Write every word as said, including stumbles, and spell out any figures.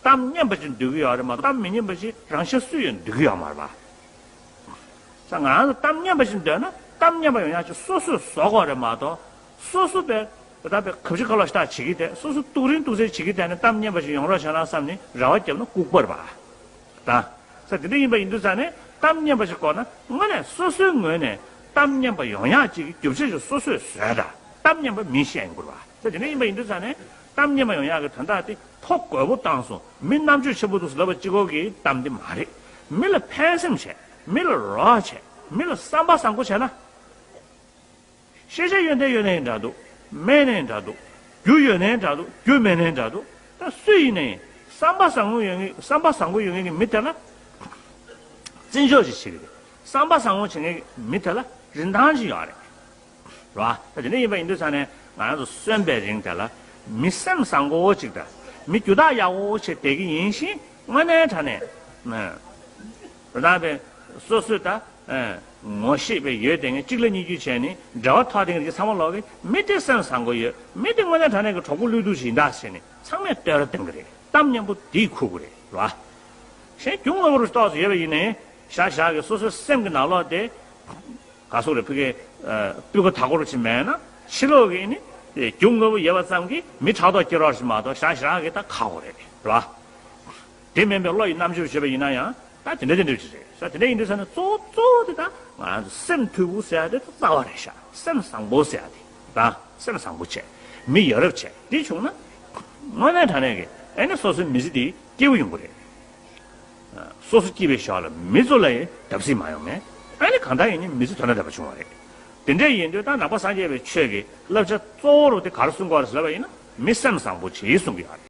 གཏམ་སྙན་པ་ཅིག་འདོད་ཀྱི་ཡོད་རེད་མ་གཏོགས། གཏམ་མི་སྙན་པ་ཅིག་རང་གཞན་སུས་ཡང་འདོད་ཀྱི་ཡོད་མ་རེད་པ། ས་ང་རང་ཚོ་གཏམ་སྙན་པ་ཞིག་འདོད་ན་གཏམ་སྙན་པ་ཡོང་ཡག་ཅིག་སོ་སོས་བཟོ་དགོས་རེད་མ་གཏོགས། སོ་སོ་པའི་ད་ལྟ་པའི་གབ་ཆི་ཁ་ལོ་ཤ་སྟག་བྱེད་ཀྱི་དེ། སོ་སོ་སྡུག་རིང་སྡུག་ཚེ་བྱེད་ཀྱི་དེ་ནི་གཏམ་སྙན་པ་ཞིག་ཡོང་རོགས་བྱས་ན་བསམ་ནས་རེ་བ་བརྒྱབ་ན་ལྐུགས་པ་རེད་པ། ད་ས་དེ་འདྲ་ཡིན་པ་ཡིན་དུས་ཙང་ནས་གཏམ་སྙན་པ་ཞིག་དགོས་ན་དངོས་གནས་སོ་སོའི་ངོས་ནས་གཏམ་སྙན་པ་ཡོང་ཡག་ཅིག་གི་རྒྱུ་ཆ་ཞིག་སོ་སོས་བཟོས་ད། གཏམ་སྙན་པ་མིས་བཤད་ཡོང་དགོས་རེད་པ། ས་དེ་འདྲ་ཡིན་པ་ཡིན་དུས་ཙང་ནས་གཏམ་སྙན་པ་ཡོང་ཡག་གི་དོན་དག་དེ་ཐོ་དགོས་པོ་བཏང་སོང་། མི་རྣམ་དཔྱོད་ཆེན་པོ་འདུག་ཟེར་ལབ་པ་གཅིག་པོ་གི་གཏམ་དེ་མ་རེད། མི་ལ་ཕན་སེམས་བྱས། མི་ལ་རོགས་བྱས། མི་ལ་བསམ་པ་བཟང་པོ་བྱས་ན། ཤེས་བྱ་ཡོན་ཏན་ཡོད་ནའི་འདྲ་འདུག་མེད་ནའི་འདྲ་འདུག་རྒྱུ་ཡོད་ནའི་འདྲ་འདུག་རྒྱུ་མེད་ནའི་འདྲ་འདུག་ད་སུ་ཡིན་ནའི་བསམ་པ་བཟང་པོ་ཡོད་མཁན། བསམ་པ་བཟང་པོ་ཡོད་མཁན་གྱི་མི་དེ་ལ་བརྩི་འཇོག་ཅིག་བྱེད་ཀྱི་རེད། བསམ་པ་བཟང་པོ་བྱེད་མཁན་གྱི་མི་དེ་ལ་རིན་ཐང་ཅིག་ཡོད་རེད། རེད་པ། ད་དེ་འདྲ་ཡིན་པ་ཡིན་དུས་ཙང་ནས་ང་རང་ཚོ་གསོན་པའི་རིང་དེ་ལ་མི་སེམས་བཟང་པོ་ཅིག་དང་། མི་རྒྱུ་དག་ཡག་པོ་ཅིག་བསྡད་ཀྱི་ཡིན་ཞིང་། དངོས་གནས་དྲང་གནས་ད་ལྟ་པའི་སོ་སོའི་ད་ངོ་ཤེས་པའི་ཡོད་དེ་ངས་གཅིག་ལ་གཉིས་བརྒྱུད་བྱས་ནས་འབྲེལ་བ་ཐོགས་དེ་འདྲ་ཚང་མ་ལོག་གི་མི་དེ་སེམས་བཟང་པོ་ཡོད། མི་དེ་དངོས་གནས་དྲང་གནས་ཀྱི་གྲོགས་པོ་བློ་སྡུག་ཅིག་ཡིན་ད་ཟེར་ནས་ཚང་མས་བསྟོད་ར་གཏོང་གི་རེད། གཏམ་སྙན་པོ་དེས་ཁུག་གི་རེད། རེད་པ། གཞན་རྒྱུ་དངོས་པོ་རུ་ཏོག་ཙམ་ཡོད་པ་ཡིན་ནའི་བཞག་བཞག་གི་སོ་སོའི་སེམས་ཀྱི་ནང་ལོགས་དེ་ག་སོག་རེ་ཕི་གའི་སྤུས་ཀ་དག་པོ་རུ་ཅིག་མེད་ན་ཕྱི་ལོགས་ཀྱི་ནི་རྒྱུ་དངོས་པོ་ཡོད་པ་ཙམ་གྱིས་མི་ཕྲག་དོག་སྐྱེ་རོགས་ཞིག་མ་གཏོགས། བཞག་བཞག་གི་ད་ཁག་པོ་རེད། རེད་པ། དེ་མིན་པའི་བློ་ཡི་རྣམ་དཔྱོད་བྱེད་པ་ཡིན་ན་ཡང་ད་དེ་འདྲ་དེ་འདྲ་ཅིག་རེད། ས་དེ་འདྲ་ཡིན་དུས་ས་ནས་གཙོ་བོ་གཙོ་བོ་དེ་ད་ང་རང་ཚོ་སེམས་མཐུན་པོ་ཟེར་ཡ་དེ་ད་རྩ་བ་རེད་ཤག་སེམས་བཟང་པོ་ཟེར་ཡ་དེ་ད་སེམས་བཟང་པོ་བྱས། མི་ཡ་རབས་བྱས། དེ་བྱུང་ན་དངོས་གནས་དྲང་གནས་ཀྱི་ཨ་ནི་སོ་སོའི་མི་ཚེ་དེ་སྐྱིད་པོ་ཡོང་གི་རེད། སོ་སོ་སྐྱིད་པའི་ཞོར་ལ་མི་ཚོ་ལ་ཡང་བརྡབ་གསིག་མ་ཡོང་མེད། ཨ་ནི་གང་ལྟར་ཡིན་ནའི་མི་ཚེ་དོན་དང་ལྡན་པ་བྱུང་བ་རེད། དེ་འདྲ་ཡིན་དུས་ད་ནང་པ་སངས་རྒྱས་པའི་ཆོས་ཀྱི་བསླབ་བྱ་གཙོ་བོ་རུ་དེ་ག་རེ་གསུང་གི་ཡོད་རེད་ཟེར་ལབ་པ་ཡིན་ན། མི་སེམས་བཟང་པོ་བྱེད་གསུང་གི་ཡོད་རེད།